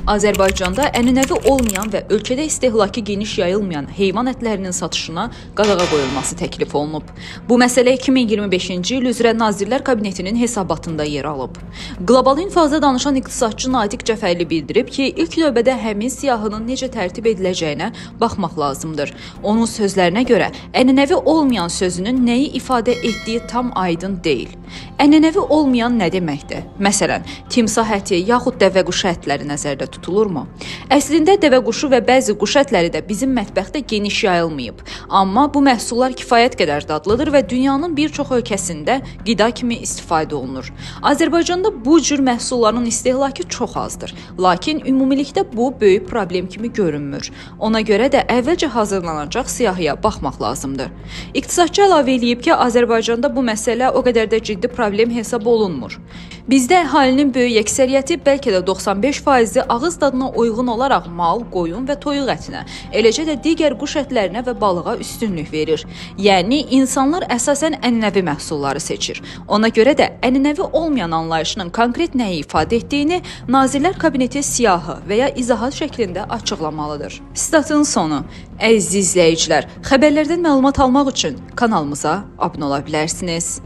Azərbaycanda ənənəvi olmayan və ölkədə istehlakı geniş yayılmayan heyvan ətlərinin satışına qadağa qoyulması təklif olunub. Bu məsələ 2025-ci il üzrə Nazirlər Kabinetinin hesabatında yer alıb. Qlobal İnfoda danışan iqtisadçı Natiq Cəfərli bildirib ki, ilk növbədə həmin siyahının necə tərtib ediləcəyinə baxmaq lazımdır. Onun sözlərinə görə, ənənəvi olmayan sözünün nəyi ifadə etdiyi tam aydın deyil. Ənənəvi olmayan nə deməkdir? Məsələn, timsah əti yaxud dəvəquşu ətləri nəzərdə tutulurmu? Əslində dəvəquşu və bəzi quş ətləri də bizim mətbəxdə geniş yayılmayıb. Amma bu məhsullar kifayət qədər dadlıdır və dünyanın bir çox ölkəsində qida kimi istifadə olunur. Azərbaycanda bu cür məhsulların istehlakı çox azdır. Lakin ümumilikdə bu böyük problem kimi görünmür. Ona görə də əvvəlcə hazırlanacaq siyahıya baxmaq lazımdır. İqtisadçı əlavə eləyib ki, Azərbaycanda bu məsələ o qədər də ciddi problem hesab olunmur. Bizdə əhalinin böyük əksəriyyəti, bəlkə də 95%-i ağız dadına uyğun olaraq mal, qoyun və toyuq ətinə, eləcə də digər quş ətlərinə və balığa üstünlük verir. Yəni insanlar əsasən ənənəvi məhsulları seçir. Ona görə də ənənəvi olmayan anlayışının konkret nəyi ifadə etdiyini Nazirlər Kabineti siyahı və ya izahat şəklində açıqlamalıdır. Statın sonu. Əziz izləyicilər, xəbərlərdən məlumat almaq üçün kanalımıza abunə ola bilərsiniz.